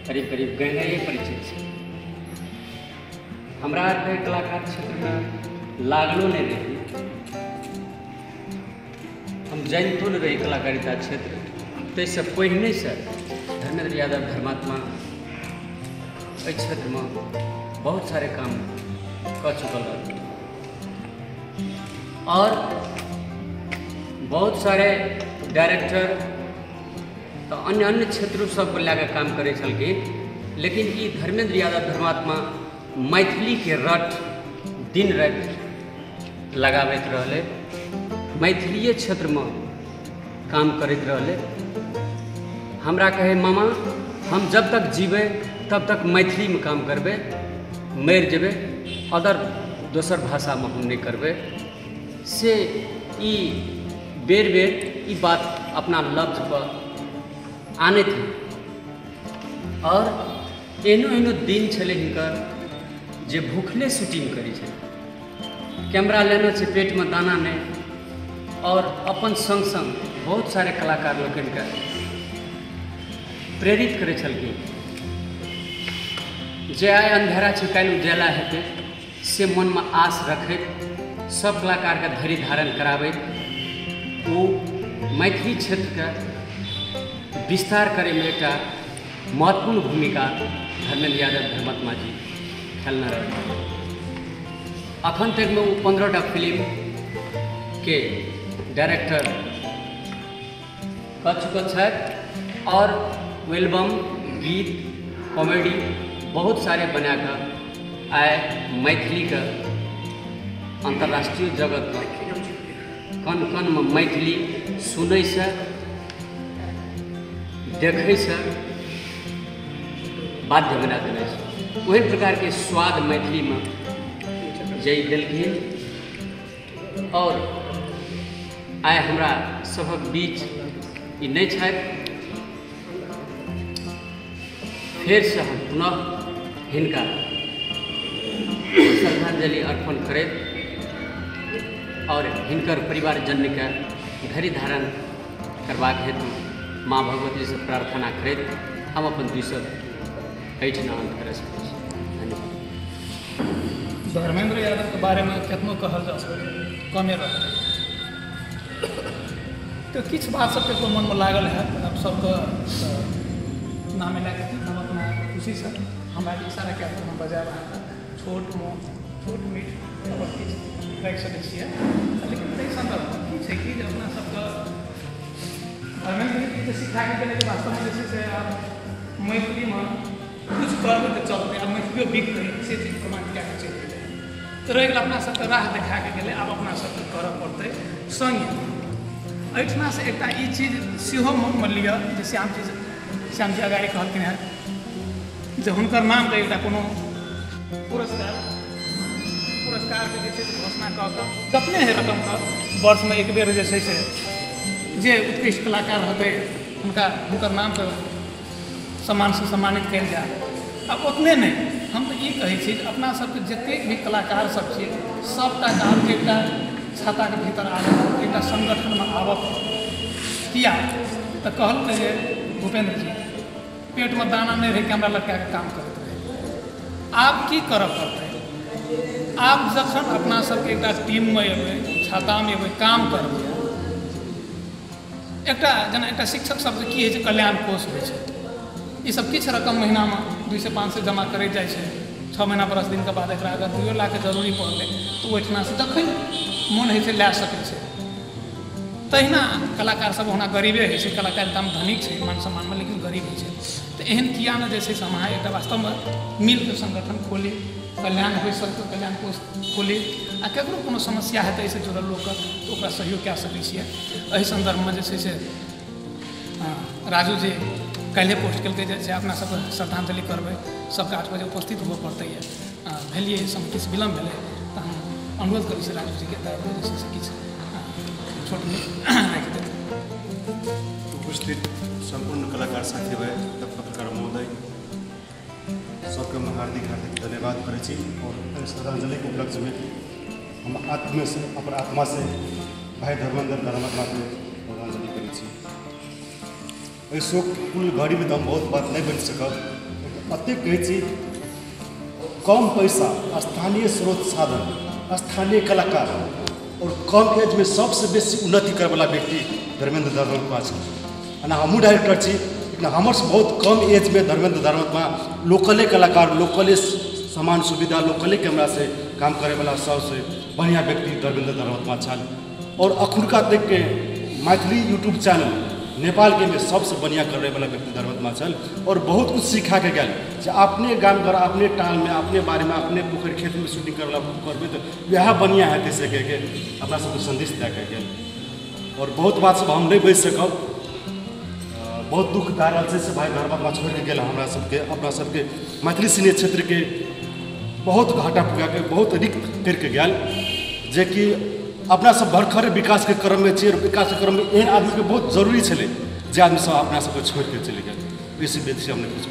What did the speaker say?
करीब करीब गहराइए परिचित छै। हमरा आरके कलाकार क्षेत्रमे लागलो नहि रही, हम जानितो नहि रही कलाकारिता क्षेत्र। ताहिसँ पहिनेसँ धर्मेंद्र यादव धर्मात्मा एहि क्षेत्रमे बहुत सारे काम कऽ चुकल रहथिन और बहुत सारे डायरेक्टर तऽ अन्य अन्य क्षेत्र सबके लए कऽ काम करै छलखिन, लेकिन ई धर्मेंद्र यादव धर्मात्मा मैथिलीके रट दिन राति लगाबैत रहलै, मैथिलीए क्षेत्रमे काम करैत रहलै। हमरा कहै मामा हम जब तक जीबै तब तक मैथिलीमे काम करबै, मरि जेबै अदर दोसर भाषामे हम नहि करबै। से ई बेर बेर ई बात अपना लफ्जपर आनैत रहै। और एहनो एहनो दिन छलै हिनकर जे भूखले शूटिंग करै छलै, कैमरा लेने छै पेटमे दाना नहि, और अपन सङ्ग सङ्ग बहुत सारे कलाकार लोकनिके प्रेरित करै छलखिन जे आइ अन्धेरा छै काल्हि उजाला हेतै, से मनमे आस रखैत सब कलाकारके धैर्य धारण कराबैत ओ मैथिली क्षेत्रके विस्तार करैमे एकटा महत्वपूर्ण भूमिका धर्मेंद्र यादव धर्मात्मा जी खेलने रहै। अखन तकमे ओ 15टा फिल्मके डायरेक्टर कऽ चुकल छथि और एल्बम गीत कॉमेडी बहुत सारे बनाकऽ आइ मैथिलीके अन्तर्राष्ट्रीय जगतमे कण कणमे मैथिली सुनैसँ देखैसँ बाध्य बना देने छै। ओहन प्रकारके स्वाद मैथिलीमे जै देलखिन और आइ हमरा सभक बीच ई नहि छथि। फेरसँ हम पुनः हिनका श्रद्धांजलि अर्पण करैत और हिनकर परिवारजनके धैर्य धारण करबाक हेतु माँ भगवतीसँ प्रार्थना करैत हम अपन दुइ शब्द एहिठिना अन्त करै सकै छी। धन्यवाद। धर्मेंद्र यादवके बारेमे केतनो कहल जा सकै कमे रहतै, तऽ किछु बात सब ककरो मनमे लागल हैत आब सबके नाम लए कऽ हम अपना खुशीसँ हमरा इशारा कए कऽ हम बजायब अहाँके छोट मोट छोट मीठ अपन किछु राखि सकै छियै। लेकिन ताहि सन्दर्भमे की छै कि जे अपना सबके धर्मेंद्र जी सिखा कऽ गेलै जे वास्तवमे जे छै से आब मैथिलीमे किछु करबै तऽ चलतै, आब मैथिलियो बिकतै से चीज प्रमाणित कए कऽ चलि गेलै। तऽ रहि गेल अपना सबके राह देखा कऽ गेलै, आब अपना सबके करऽ पड़तै। सङ्गे एहिठिनासँ एकटा ई चीज सेहो मोनमे लिअ जे श्यामजी अगाड़ी कहलखिन हेँ जे हुनकर नामके एकटा कोनो पुरस्कारके जे छै से घोषणा कऽ कऽ जतने हइ रकमके वर्षमे एक बेर जे छै से जे उत्कृष्ट कलाकार रहतै हुनकर नामके सम्मानसँ सम्मानित कयल जाय। आब ओतने नहि, हम तऽ ई कहै छी जे अपना सबके जतेक भी कलाकार सब छियै सबटा आब एकटा छाताके भीतर आबऽ पड़तै, एकटा संगठनमे आबऽ पड़तै। किया तऽ कहलकै जे भूपेंद्र जी पेटमे दाना नहि रहै कैमरा लटका कऽ काम करैत रहै। आब की करऽ पड़तै, आब जखन अपना सबके एकटा टीममे एबै, छातामे एबै, काम करबै, एकटा जेना एकटा शिक्षक सबके की होइ छै कल्याण कोष होइ छै, ई सब किछु रकम महीनामे 200 500 जमा करैत जाइ छै, 6 महीना 10 दिनके बाद एकरा अगर 2 लाखके जरूरी पड़लै तऽ ओहिठिनासँ जखन मोन होइ छै लए सकै छै। तहिना कलाकार सब ओना गरीबे होइ छै, कलाकारितामे धनिक छै मान सम्मानमे लेकिन गरीब होइ छै। तऽ एहन किया नहि जे छै से हम अहाँ एकटा वास्तवमे मिलके संगठन खोली, कल्याण होइ सबके कल्याण कोष खोली आ ककरो कोनो समस्या हेतै एहिसँ जुड़ल लोकके तऽ ओकरा सहयोग कए सकै छियै। एहि सन्दर्भमे जे छै से राजू जी काल्हिए पोस्ट केलकै जे अपना सबके श्रद्धांजलि करबै, सबके 8 बजे उपस्थित हुअ पड़तै। भेलियै समय किछु विलम्ब भेलै तऽ हम अनुरोध करै छी राजू जीके तऽ जे छै से किछु छोट राखि देतै। उपस्थित सम्पूर्ण कलाकार साथी भाइ तथा पत्रकार महोदय सबके हम हार्दिक हार्दिक धन्यवाद करै छी और श्रद्धांजलिके उपलक्ष्यमे हम आत्मसँ अपन आत्मासँ भाइ धर्मेंद्र धर्मात्माके श्रद्धांजलि करै छी। एहि शोक कुल घड़ीमे तऽ हम बहुत बात नहि बनि सकब, अतेक कहै छी, कम पैसा, स्थानीय स्रोत साधन, स्थानीय कलाकार और कम एज में सबसे बेसी उन्नति करैवला व्यक्ति धर्मेंद्र धर्मात्मा छै। एना हमहूँ डायरेक्टर छी, लेकिन हमर बहुत कम एज में धर्मेंद्र धर्मात्मा लोकले कलाकार, लोकले सामान सुविधा, लोकले कैमरा से काम करैवला सबसे बढ़िया व्यक्ति धर्मेंद्र धर्मात्मा छल। और अखुनका देख के मैथिली यूट्यूब चैनल नेपाल के में सबसे बढ़िया करैवला व्यक्ति धर्मात्मा छल और बहुत कुछ सिखा के गेल जे अपने गाम घर, अपने टाल में, अपने बारे में, अपने पोखरि खेत में शूटिंग करैवला करबै तऽ वएह बढ़िया हेतै से कहिके अपना सबके संदेश दए के गेल। और बहुत बात सब हम नहीं बजि सकब, बहुत दुख भए रहल छै से भाई धर्मात्मा छोड़ि के गेल हमरा सबके, अपना सबके मैथिली सिने क्षेत्र के बहुत घाटा पुगा के बहुत रिक्त करिके गेल, जेकि अपना सब भरखर विकास के क्रम में छियै और विकास के क्रम में एहन आदमी के बहुत जरूरी छलै जे आदमी सब अपना सबके छोड़ि के चलि गेल। बेसी बेसी हमने कुछ।